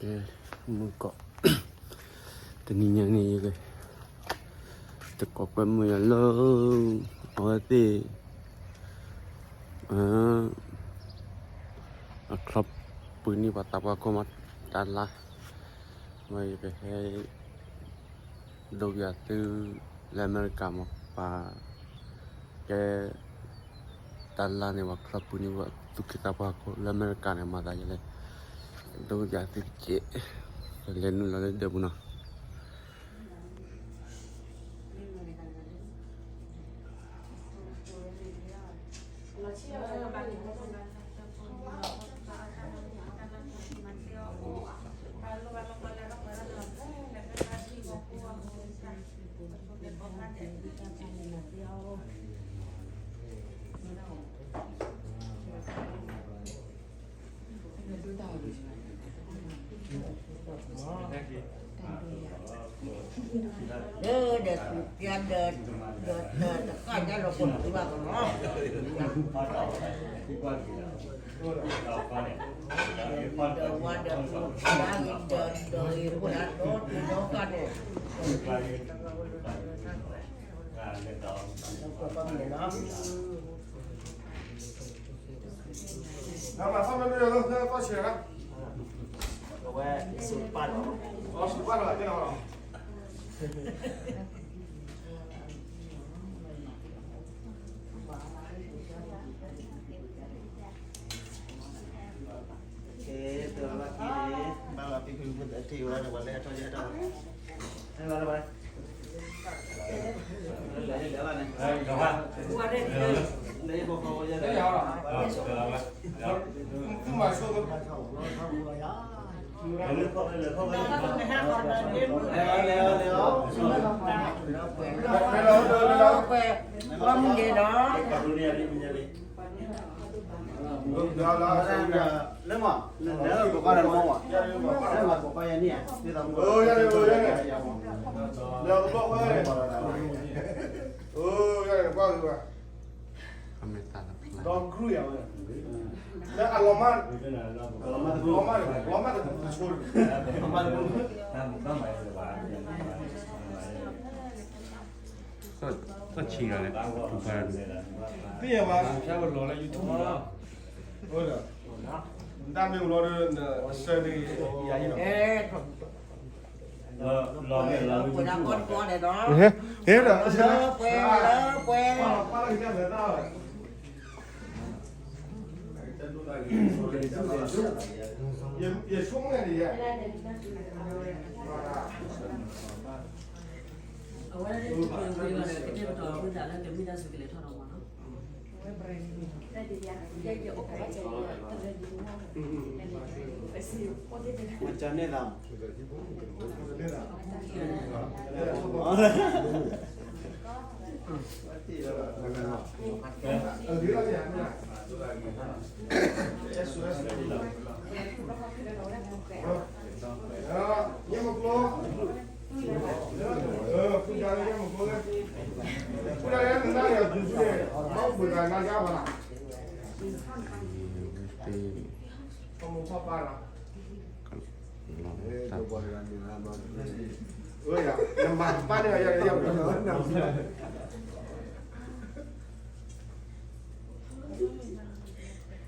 ကဲ, မုၢ်ကီး, တနံၤညါန့ၣ် ယက တကိးကွဲမုာ်ယၤလၢ အဝဲသ့ၣ် အချီပှ့ၤန့ၢ်ပှၤသးပှၢ်ခိၣ်မး တၢ်လါ, မ့ၢ်ယကဟဲ ဒိကယၤသု လၢအမဲရကၤမး ပှၤ ကဲ တၢ်လါန့ၣ် ပှၤချီပှ့ၤန့ၢ်ပှၤသူၣ်က့သးပှၢ်ခိၣ်လၢအမဲရကၤန့ၣ် မၤသးဒ်လဲၣ်, ဒိကယၤသုတက့ၢ်, ပလဲၤနုာ်လီၤလၢဒၢးပူၤနီၤ. Thank you. သ့ၣ်ညါဘၣ်, တၢ်မ့ၢ်အိၣ်လီၤဒီး နဆၢန့ၣ် ယၤယံၤနီၤ, လီၤမ့ၢ်လီၤမ့ၢ် ဟဲဒီး ယဆိကမိၣ်န့ၣ် အဝဲဒၣ်န့ၣ် ကတဲာ်ကတီၤအဃိသတးလၢကမ့ၢ်တၢ်ဆူၣ်ကလဲၤထီၣ်ဒီးမးနီၤ. မ့ၢ်ကန့ၢ်သး ဘၣ်မၤန့ၢ်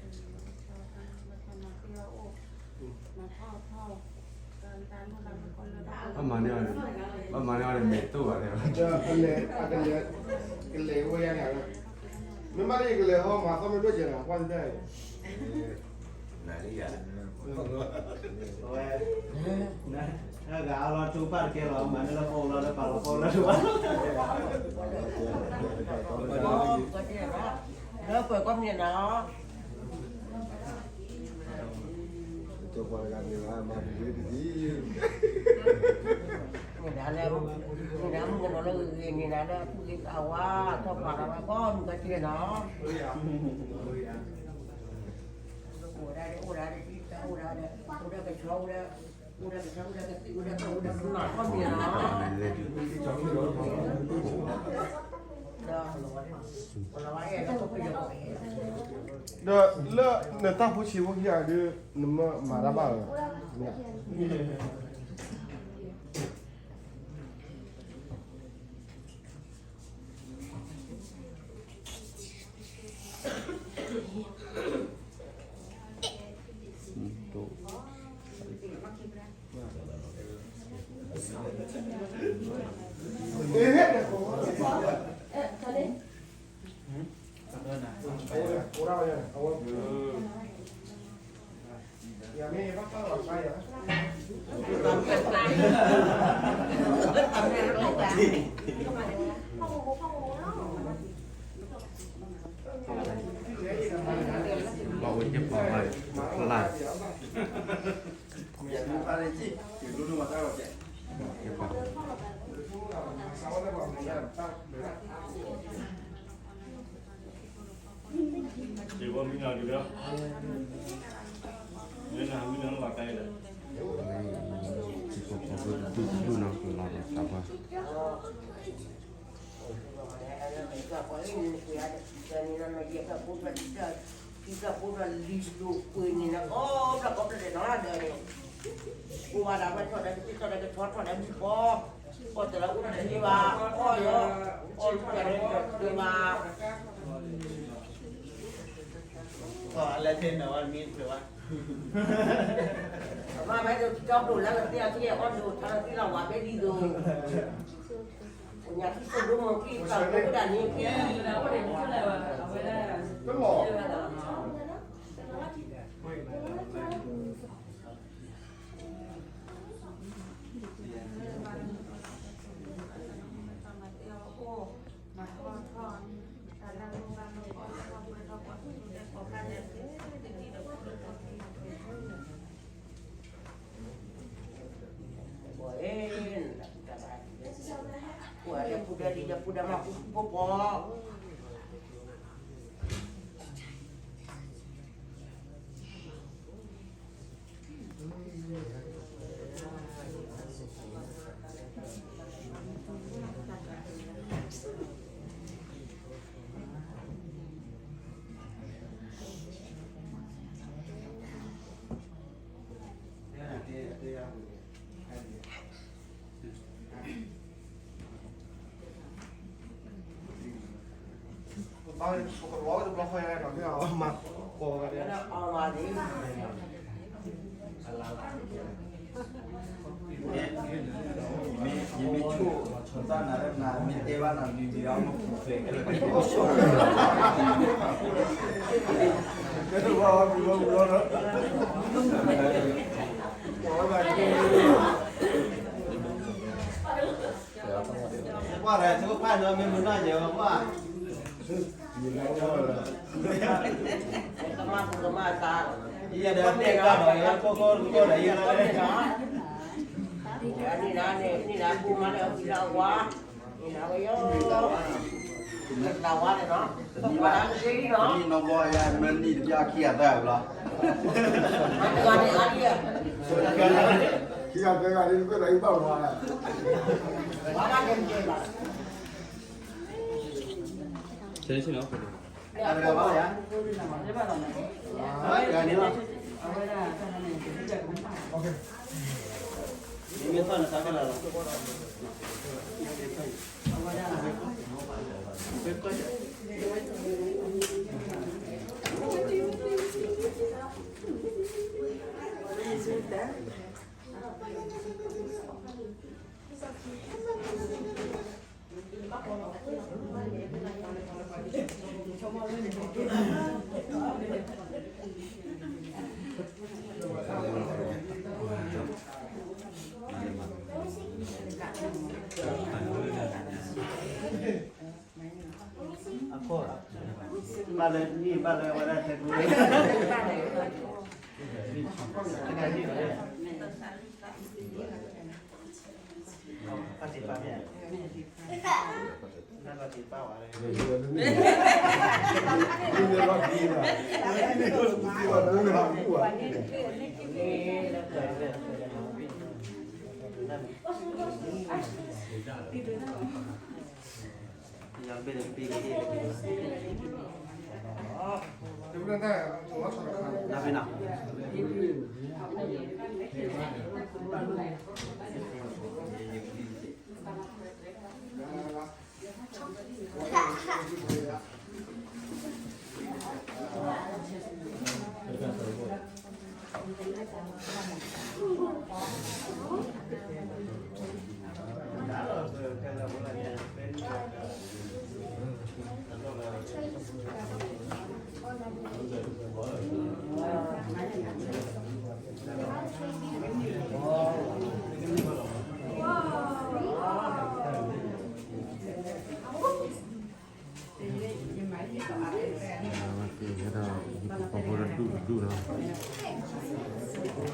အီၤန့ၣ် ဘၣ်မၤန့ၢ်အီၤန့ၣ် မဲာ်တိၢ်ဘၣ်လဲၣ်, ကလဲၤဝဲယါန့ၣ်, မ့ၢ်ဘၣ်လၢယကလဲၤဟီမၤသီမ့ၢ်ဒိၣ်ကဲးနီၤ ကွၢ်တၢ်အံၤ ဝဲ တဂၤအလီၤထူပၢ်တကဲလီၤ မၤန့ၢ်လၢဖီလီၤလၢပာ်လီၤဖီလီၤထူပၢ် လၢပှဲၤကီၢ်မ့ၢ်နီၤ မ့ၢ်ဒၣ်လၢ မ့ၢ်ဒၣ်မုၣ်ကနီၤလၢဂ့ၤဂ့ၤန့ၣ်ဒၣ်လၢအသူၣ်ဂ့ၤသးဝါ ထီၣ်ပာ်လီၤဝဲကီၢ်မုၢ်ကီၢ်ထံနီၤ အိၣ်ဒၣ်ဒီး အိၣ်ဒၣ်ဒီး အိၣ်ဒၣ်ဒီး အိၣ်ဒၣ်ကဆီ အိၣ်ဒၣ် အိၣ်ဒၣ်ကဆီ အိၣ်ဒၣ်ကသံၣ် အိၣ်ဒၣ်ကီၢ် အိၣ်ဒၣ်ကနီၤ ကီၢ်မ့ၢ်နီၤ က ဒီးလၢနတၢ်ဖိဆံးဖိခံဂၤဒီး နမ့ၢ်မၤတၢ်ဘၣ်လီၤ.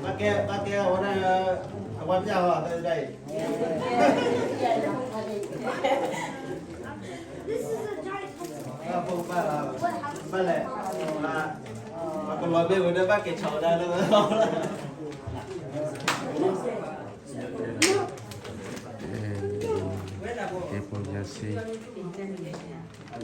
ဘၣ်ကဲ ဘၣ်ကဲ အဝဲဒၣ် အဝဲပျၢ်ဟီ တၢ်တၢ်အံၤ ဘၣ်လဲၣ် ပကလီၤဘ့ၣ်ဝဲဒၣ် ဘၣ်ကဲဆီဝဲဒၣ်လၢ ကဲပီယါစ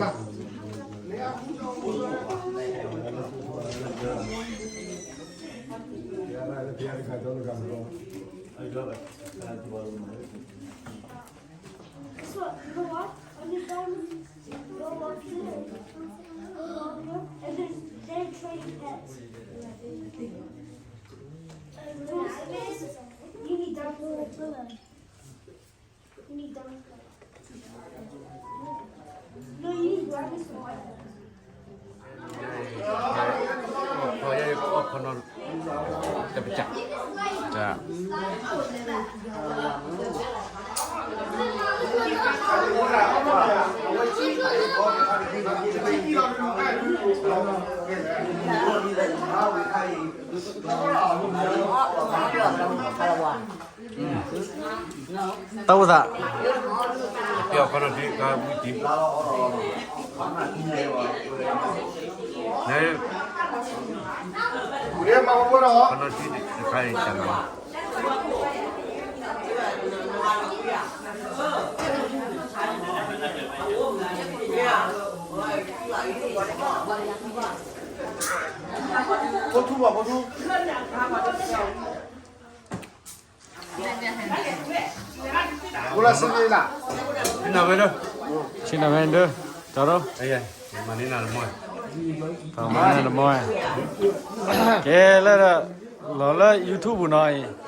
့ So, you know what? When you go, go up to them, and then they trade pets. You need dark blue. You need dark blue. No, you need black and white. တပစၢ် တၢ် တၢ်အိၣ်သး ပျီခီနီၤထံကဝံတံ နဲ ခီနီၤထံတခါအံၤတၢ်မၤ ဖိထူဘၣ်ဖိထူ အိၣ်လၢစ့ၢ်ကီးလၢ ဆ့ၣ်နီၤဝဲဒၢ ဆ့ၣ်နီၤဝဲဒၢ ကၠီဒိ မၤန့ၢ်နၤတမီၢ် ကဲလၢ လီၤလၢ YouTube ပူၤနီၤ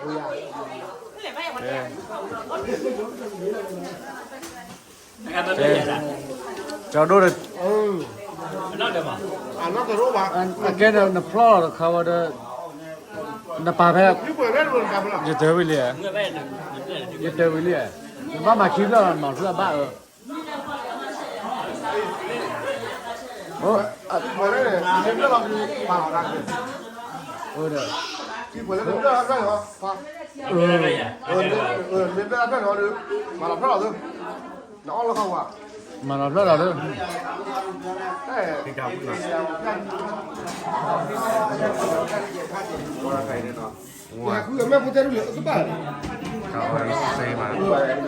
အံၤ ကဲ ကဲ ကၠီဒိၣ်ဒီး အကဲဒီးနဖျီၣ်လီၤတခါဝဲဒီး နပာ်ဖဲ ယတၢၤဝံၤလံ ယတၢၤဝံၤလံ နဘၣ်မၤခံဖျၢၣ်လီၤ နမၤဖျၢၣ်ဘၣ်အၢ အိၣ် မ့ၢ်ဘၣ်လီၤဒီး ပာ်လီၤတၢ် အိၣ်ဒီး မ့ၢ်ဘၣ်လီၤဒီး မၤလီၤဖျၢၣ်လီၤဒီး နအီၣ်လီၤခီဝါ မၤလီၤဖျၢၣ်လီၤဒီး ဝါ တၢ်အီၣ်စ့မး ခါအံၤ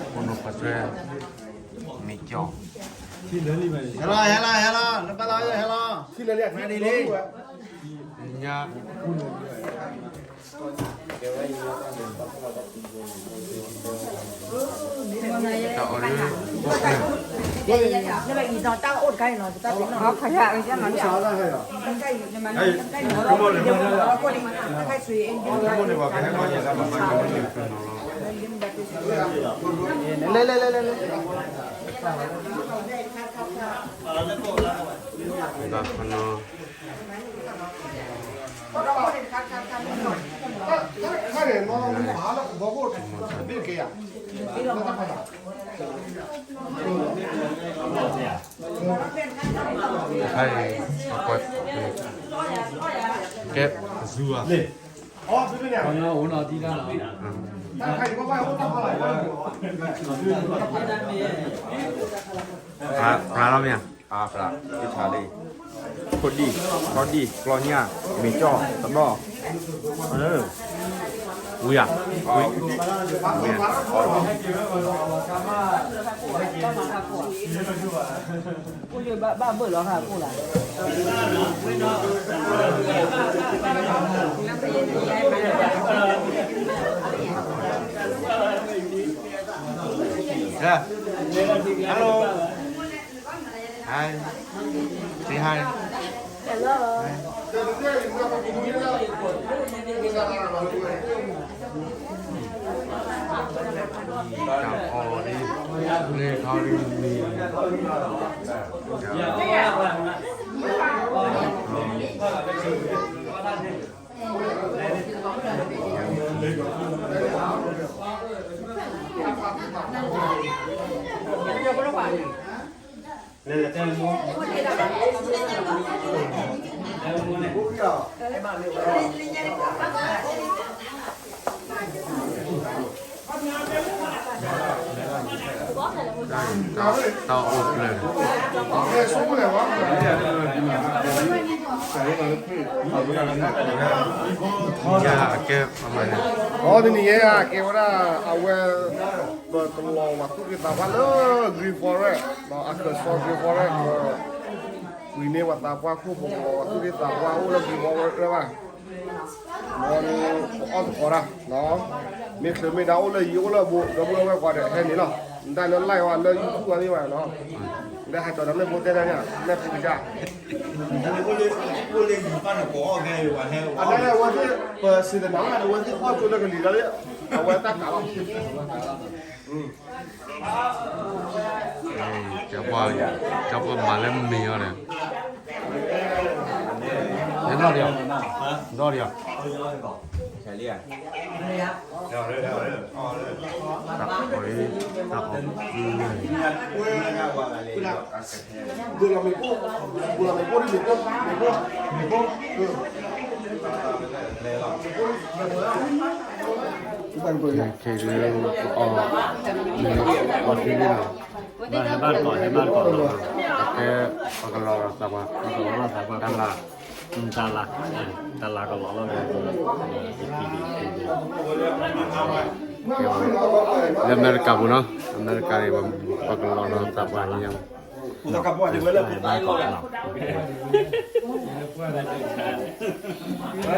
ဖိနီၢ်ပှၤစွဲ မ့ၢ်ကၠီ ဟဲလီၤ ဟဲလီၤ ဟဲလီၤ နဘၣ်လီၤ ဟဲလီၤ နဒ်လံ ညါ တၢ်အီၣ်လၢ ဘီၣ်ကျၢၢ် နဘၣ်အံၤဒီးတၢ်အိၣ်တခါအံၤနီၤ တၢ်သ့ၣ်နီၣ် ခါယၤအံၤနီၤ လဲၤလဲၤလဲၤလဲၤလဲၤ တခါအံၤ ကဲ ကစူၤဘၣ် ပှၤလီၤမ့ၢ်ဧါ ပှၤလီၤမ့ၢ်ဧါ ခိၣ်ဒံၣ် ခီဒံၣ် ကျီညၣ် မ့ၤကၠီၣ် တဘီၣ် ဝံၤဧါ ဝံၤ ဘၣ်ဘၣ်ဘၢၣ်လီၤဟးကိၣ်လၢ Hello. Hi. Say hi. Hello. Hi. တၢ်အီၣ်ဒ် လ့ၣ်ထီၣ်ဒ် မ့ၢ် တၢ်အိၣ်ဖျဲၣ် ယကဲ အီၤတနံၤညါကဲဝဲဒၣ် အဝဲ ပကလီၤဝဲသူၣ်က့သးပှၢ်လၢ Green Forest အခၢၣ်စီ Green Forest ပ ဝံၤန့ၢ်ပှၤသးပှၢ်ခိၣ် ပကလီၤဝဲသူၣ်က့သးပှၢ်အိၣ်လၢ Green Forest ဝဲဘၣ် မ်ပအီၣ်သကိးတၢ် မ့ၢ်ချုးမ့ၢ်ဒါအိၣ်လၢယံၤအိၣ်လၢဘူး ဒီပုၢ်ဝဲၢ်ကွၢ်ဒီးဟဲန့ၣ်လီၤ နတၢ်လၢ live ဝဲလၢ YouTube ဝဲသ့ၣ်ဘၣ်နီၤ နတၢ်ဟဲကၠီၤဒီးမ့ၢ်ဖိတဲတၢ်န့ၣ် မ့ၢ်ဖိကစၢ် အဝဲသ့ၣ် ပစံးတနၤဝဲဒီး အဝဲသ့ၣ်အီၣ်ကၠိလၢကလံၤဒီး အဝဲတၢ်ကးလီၤ ကၠီပှၢ် ကၠီပှၢ်မၤလၢမ့ၤအီၤဒီး ဒီးဒီး ဒီးဒီး တၢ်အီၣ် တၢ်အီၣ် ခဲက့ၤ အီၣ် အီၣ်ထံလံနီၤ ဟဲဘၣ်တကီၢ် ဟဲဘၣ်တကီၢ် ကဲ ပကလီၤသးပှၢ် ပကလီၤသးပှၢ် တၢ်လၢ တၢ်လၢ တၢ်လၢကလီၤလီၤ လၢအမဲရကၤပူၤနီၤ အမဲရကၤန့ၣ် ပကလီၤလီၤသးပှၢ်ညါ